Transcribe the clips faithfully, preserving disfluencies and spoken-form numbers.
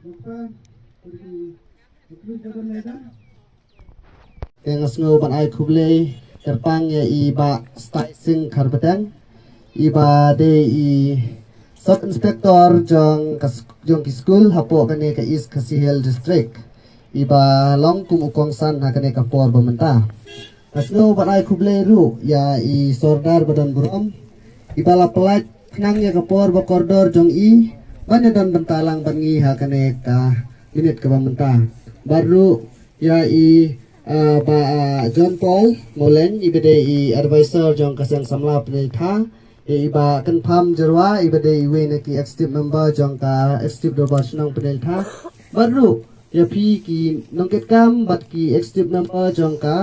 Te nga sngew ban ai khublei kyrpang ïa i Bah Stai Singh Kharbeteng, i ba dei i Sub Inspector jong ka sk-, jong ki skul hapoh kane ka East Khasi Hills District, i ba long kum u kongsan ha kane ka por ba mynta. Nga sngew ban ai khublei ruh ïa i Sordar ba don burom, i ba la pynlait khnang ïa ka por ba kordor jong i ban ïa don bynta lang bad ngi ha kane ka minit kaba mynta. Bad ruh ïa i, ah, Bah, ah, John Paul Moleng, i ba dei i advisor jong ka seng samla Pyndenglitha, ïa i Bah Kynpham Jyrwa, i ba dei iwei na ki executive member jong ka executive dorbar shnong Pyndenglitha. Bad ruh ïa phi ki nongkitkam bad ki executive member jong ka.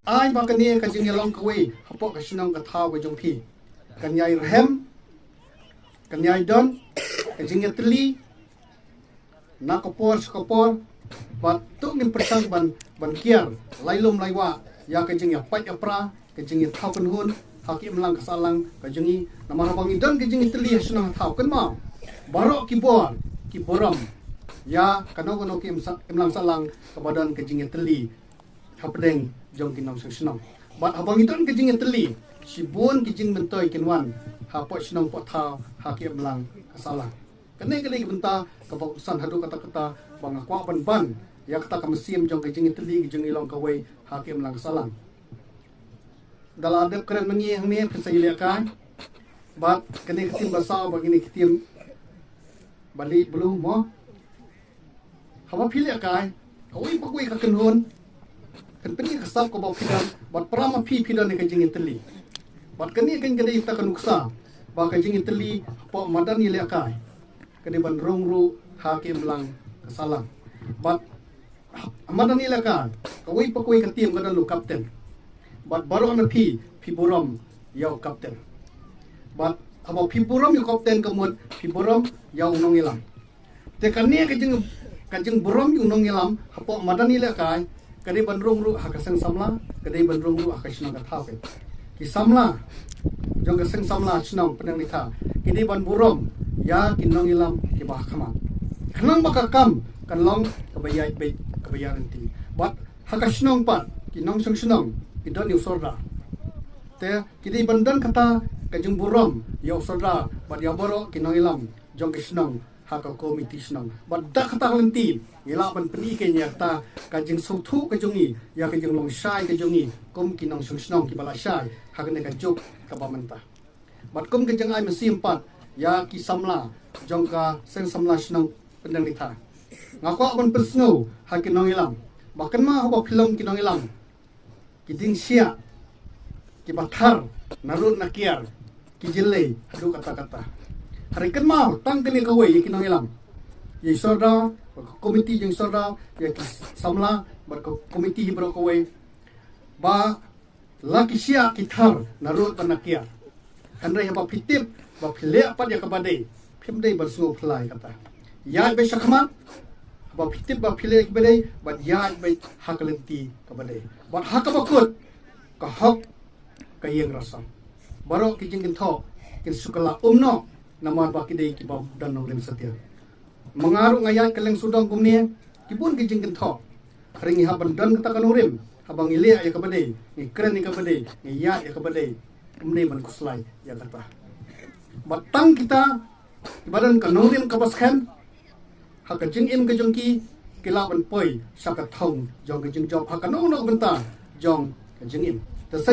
Ai ba kane ka jingïalong kawei hapoh ka shnong ka thaw ka jong phi kan ïai rhem, kan ïai don ka jingïatylli na ka por sha ka por. Bad to ngin pyrshang ban, ban kiar lai lum lai wah ïa ka jingïapait ïapra, ka jingïathaw kynhun ha ki imlang ka sahlang ka jong ngi. Namar haba ngi don ka jingïatylli ha shnong ha thaw, kynmaw, baroh ki bor ki burom ïa kano kano ki im sa-, imlang sahlang kaba don ka jingïatylli hapdeng jong ki nongshong shnong. Bad haba ngi don ka jingïatylli, shibun ki jingmyntoi kin wan hapoh shnong poh thaw ha ki imlang ka sahlang. Kane ka dei ka bynta kaba kongsan haduh katta katta ba nga kwah ban ban ïa kata ka mynsiem jong ka jingïatylli ka jingïalong kawei ha ki imlang ka sahlang. Da la dep kren ma ngi hangne, phin sa ïalehkai. Bad kane ka ktien ba saw, bad kane ka ktien ba lih blue mo. Haba phi lehkai, kawei pa kawei ka kynhun, phin pyni ka sap kaba phi don, bad para ma phi phi don ïa ka jingïatylli. Bad kane ka dei kata ka nuksa ba ka jingïatylli hapoh madan ïalehkai ka dei ban rung ruh ha ki imlang ka sahlang. Bad ha madan ïalehkai, kawei pa kawei ka team ka don u captain. Bad baroh na phi phi burom ïa u captain. Bad haba phi burom ïa u captain, ka mut phi burom ïa u nongïalam. Te kane ka jing, ka jingburom ïa u nongïalam hapoh madan ïalehkai ka dei ban rung ruh ha ka seng samla, ka dei ban rung ruh ha ka shnong ka thaw. Ki samla jong ka seng samla shnong Pyndenglitha ki dei ban burom ïa ki nongïalam kiba ha khmat, khnang ba ka kam kan long kaba ïaid beit, kaba ïaid lynti. Bad ha ka shnong pat, ki nongshong shnong ki don ïa u sordar. Te ki dei ban don kata ka jingburom ïa u sordar bad ïa baroh ki nongïalam jong ka shnong ha ka komiti shnong. Bad da kata ka lynti ngi lah ban pyni kein ïa kata ka jingsngewthuh ka jong ngi ïa ka jinglong shai ka jong ngi kum ki nongshong shnong kiba la shai ha kane ka juk kaba mynta. Bad kum ka jingai mynsiem pat ïa ki samla jong ka seng samla shnong Pyndenglitha, nga kwah ban pynsngew ha ki nongïalam ba kynmaw, haba phi long ki nongïalam, ki dieng shiah kiba thar na rud na kiar ki jyllei haduh katta katta. Hynrei kynmaw, tang kane kawei ïa ki nongïalam, ïa i sordar bad ka komiti jong i sordar, ïa ki samla bad ka komiti hi baroh kawei, ba la ki shiah ki thar na rud bad na kiar. Hynrei haba phi tip ba phi leh pat ïa kaba dei, phim dei ban sngew phylla ïa kata. Ïaid beit shakhmat. Haba phi tip ba phi leh ïa kaba dei, bad ïaid beit ha ka lynti kaba dei. Bad ha kaba kut, ka hok ka ïing rasam. Baroh ki jingkynthoh kin shu kylla um noh namar ba ki dei kiba don nongrim satia. Ma nga ruh nga ïaid kylleng sawdong kumne, ki bun ki jingkynthoh. Hynrei ngi hap ban don kata ka nongrim, haba ngi leh ïa kaba dei, ngi kren ïa kaba dei, ngi ïaid ïa kaba dei, ym dei ban khuslai ïa kata. Bad tang kita kiba don ka nongrim kaba skhem ha ka jingim ka jong ki, ki lah ban poi sha ka thong jong ka jingjop ha kano kano ka bynta jong ka jingim. Te sa